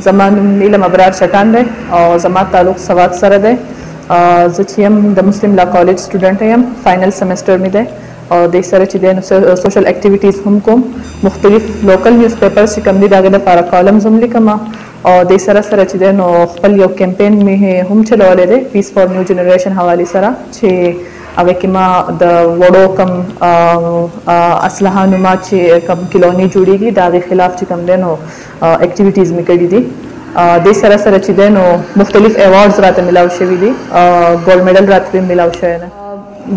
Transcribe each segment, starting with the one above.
زما نوم نیلم ابرار شټان دی او زما تعلق سوات سره دی. زه چې یم د مسلم لا کالج سټوډنټ یم، فاینل سیمسټر مې دی او دې سره چې دی نو سوشل اکټیویټیز هم کوم، مختلف لوکل نیوز پیپرز چې کوم دي د هغې دپاره کالمز هم لیکم او دې سره سره چې دی نو خپل یو کمپین مې هم چلولی دی پیس فار نیو جنریشن حوالې سره، چې هغه کې ما د وړو کم اسلحه نما چې کم کلونی جوړیږي د هغې خلاف چې کوم دی نو اکټیویټیز مې کړي دي. دې سره سره چې دی نو مختلف ایوارډز راته ملاو شوي دي، ګولډ میډل راته ملاو شوی دی.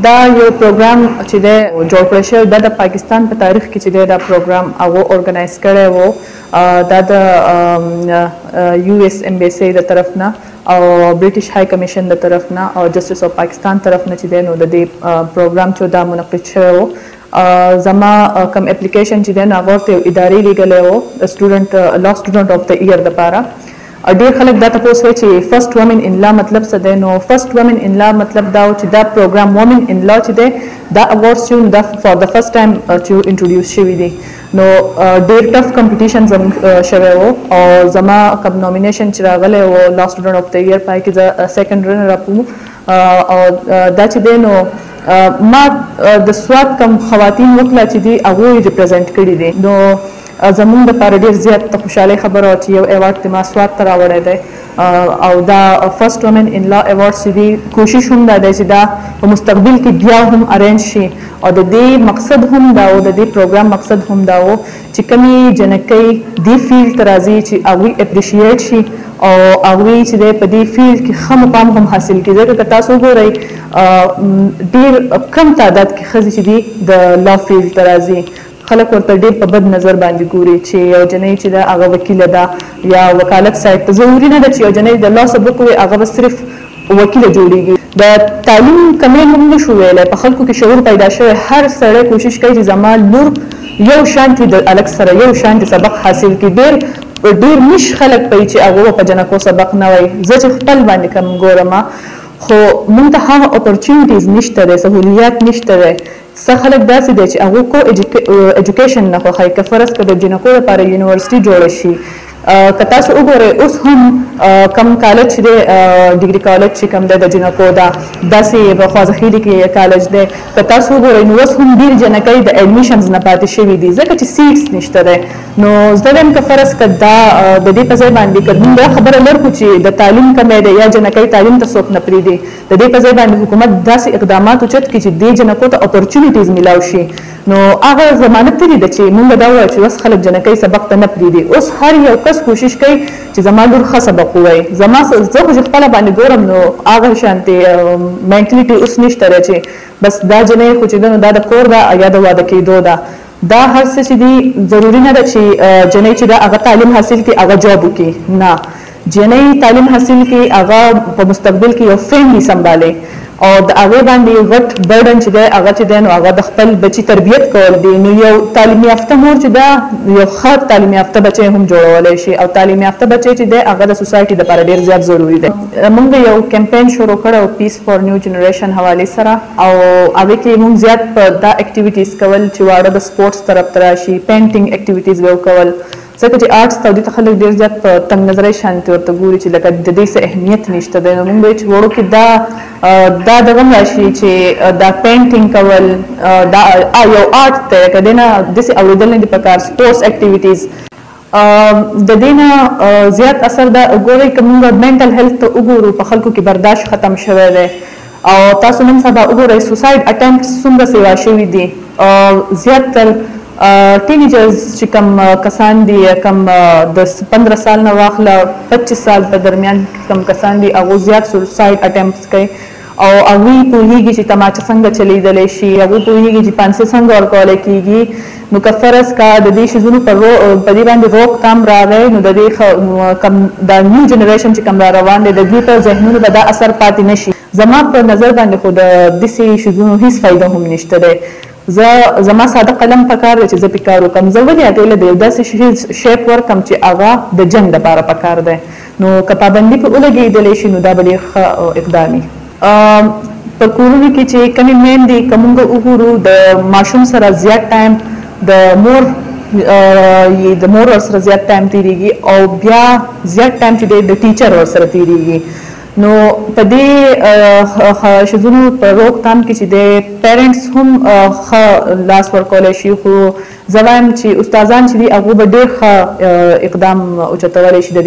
دا یو پروګرام چې دی جوړ کړی شوی، دا د پاکستان په تاریخ کې چې دی دا پروګرام هغه اورګنایز کړی و، دا د یو ایس ایمبیسي د طرف نه او برټش های کمیشن د طرف نه او جسټس اف پاکستان طرف نه چې دی نو د دې پروګرام چې دا منعقد شوی و. زما کوم اپلیکیشن چې دی نو هغه ورته یو ادارې لیږلی و د سټوډنټ لا سټوډنټ اف د ایئر دپاره. ډېر خلک دا تپوس کوي چې فرست وومن ان لا مطلب څه دی؟ نو فرست وومن ان لا مطلب دا و چې دا پروګرام وومن ان لا چې دی دا اوارډز چې دا فار د فرست ټایم چې انټروډیوس شوي دي، نو ډېر ټف کمپټیشن زموږ شوی و او زما کوم نومینیشن چې راغلی و لا سټوډنټ اف د ایئر پای کې زه سیکنډ رنر اپ وم. او دا چې دی نو ما د سوات کوم خواتین وکړه چې دي هغوی ریپرزینټ کړي دي، نو زمونږ دپاره ډېر زیات د خوشحالۍ خبره وه چې یو ایوارډ ته ما سوات ته راوړی دی. او دا فرست وومن ان لا ایوارډ چې دي کوشش هم دا دی چې دا په مستقبل کې بیا هم ارینج شي، او د دې مقصد هم دا و، د دې پروګرام مقصد هم دا و چې کومې جنکۍ دې فیلډ ته راځي چې هغوی اپریشیټ شي او هغوی چې دی په دې فیلډ کې ښه مقام هم حاصل کړي. ځکه که تاسو وګورئ ډېر کم تعداد کې ښځې چې دي د لا فیلډ ته راځي، خلک ورته ډېر په بد نظر باندې ګوري چې یو جنۍ چې ده هغه وکیله ده یا وکالت سایډ ته. ضروري نه ده چې یو جنۍ د لا سبق وي هغه به صرف وکیله جوړیږي. د تعلیم کمی هم نه شو ویلی، په خلکو کې شعور پیدا شوی، هر سړی کوشش کوي چې زما لور یو شانتي د هلک سره یو شانتي سبق حاصل کړي. ډېر ډېر نش خلک پي چې هغه په جنکو سبق نه وایي. زه چې خپل باندې کم ګورم خو مونږ ته هغه اپرچونټیز نشته دی، سهولیات نشته دی. څه خلک داسې دی چې هغه کو ایجوکیشن نه خوښوي، که فرض که د جینکو لپاره یونیورسټي جوړه شي، که تاسو وګورئ اوس هم کم کالج چې دی ډیګري کالج چې کوم دی د جینکو دا داسې په خوازخیلي کې کالج دی، که تاسو وګورئ نو اوس هم ډېر جینکۍ د اډمیشنز نه پاتې شوي دي ځکه چې سیټس نشته دی. نو زه وایم که فرض که دا د دې په ځای باندې که موږ دا خبره لرو چې د تعلیم کمی دی یا جینکۍ تعلیم ته څوک نه پرېږدي، د دې په ځای باندې حکومت داسې اقدامات اوچت کړي چې دې جینکو ته اپرچونټیز میلاو شي. نو هغه زمانه تللې ده چې موږ دا وایو چې اوس خلک جینکۍ سبق ته نه پرېږدي. اوس هر یو کس کوشش کوي چې زما لور ښه سبق ووایي. زما زه خو چې خپله باندې ګورم نو هغه شانتې مینټلیټي اوس نشته دی چې بس دا جینۍ خو چې ده نو دا د کور ده یا د واده کېدو ده. دا هر څه چې دي ضروري نه ده چې جینۍ چې ده هغه تعلیم حاصل کړي هغه جاب وکړي، نه، جینۍ تعلیم حاصل کړي هغه په مستقبل کې یو فیملی سنبالي او د هغې باندې غټ برډن چې دی هغه چې دی نو هغه د خپل بچي تربیت کول دي. نو یو تعلیم یافته مور چې ده یو ښه تعلیم یافته بچی هم جوړولی شي، او تعلیم یافته بچی چې دی هغه د سوسایټي دپاره ډېر زیات ضروري دی. موږ یو کمپین شروع کړی و پیس فار نیو جنریشن حوالې سره، او هغې کې موږ زیات په دا اکټیویټیز کول چې واړه د سپورټس طرف ته راشي، پینټینګ اکټیویټیز به وکول، ځکه چې آرټس ته دې ته خلک ډېر زیات په تنګ نظرۍ شانتې ورته ګوري چې لکه د دې څه اهمیت نشته دی. نو موږ به چې وړو کې دا دا دغه هم راشي چې دا پینټینګ کول دا یو آرټ دی، که دې نه داسې اورېدل نه دي پکار. سپورټس اکټیویټیز د دې نه زیات اثر دا وګورئ که موږ منټل هیلث ته وګورو په خلکو کې برداشت ختم شوی دی، او تاسو نن سبا وګورئ سوساید اټمپټس څومره سیوا شوي دي. زیات تر ټینیجرز چې کوم کسان دي، کوم د 15 سال نه واخله 25 سال په درمیان کوم کسان دي هغه زیات سوساید اټمپټس کوي، او هغوی پوهیږي چې تماچه څنګه چلیدلی شي، هغوی پوهیږي چې پانسي څنګه ورکولی کېږي. نو که فرض که د دې شیزونو په دې باندې روک تام راغی نو د دې کوم دا نیو جنریشن چې کوم را روان دی د دوی په ذهنونو به دا اثر پاتې نه شي. زما په نظر باندې خو د داسې شیزونو هیڅ فایده هم نشته دی. زه زما ساده قلم پکار دی چې زه پې کار وکړم، زه ولې هغې له د یو داسې شیپ ورکړم چې هغه د جنګ دپاره پکار دی. نو که پابندي پې ولګېدلی شي نو دا به ډېر ښه اقدام وي. په کورونو کې چې کومې میندې که موږ وګورو د ماشوم سره زیات ټایم د مور یې د مور ورسره زیات ټایم تیریږي او بیا زیات ټایم چې دی د ټیچر ورسره تیریږي. نو په دې شزونو په روک تام کې چې دی پیرنټس هم ښه لاس ورکولی شي، خو زه وایم چې استادان چې دي هغوی به ډېر ښه اقدام اوچتولی شي د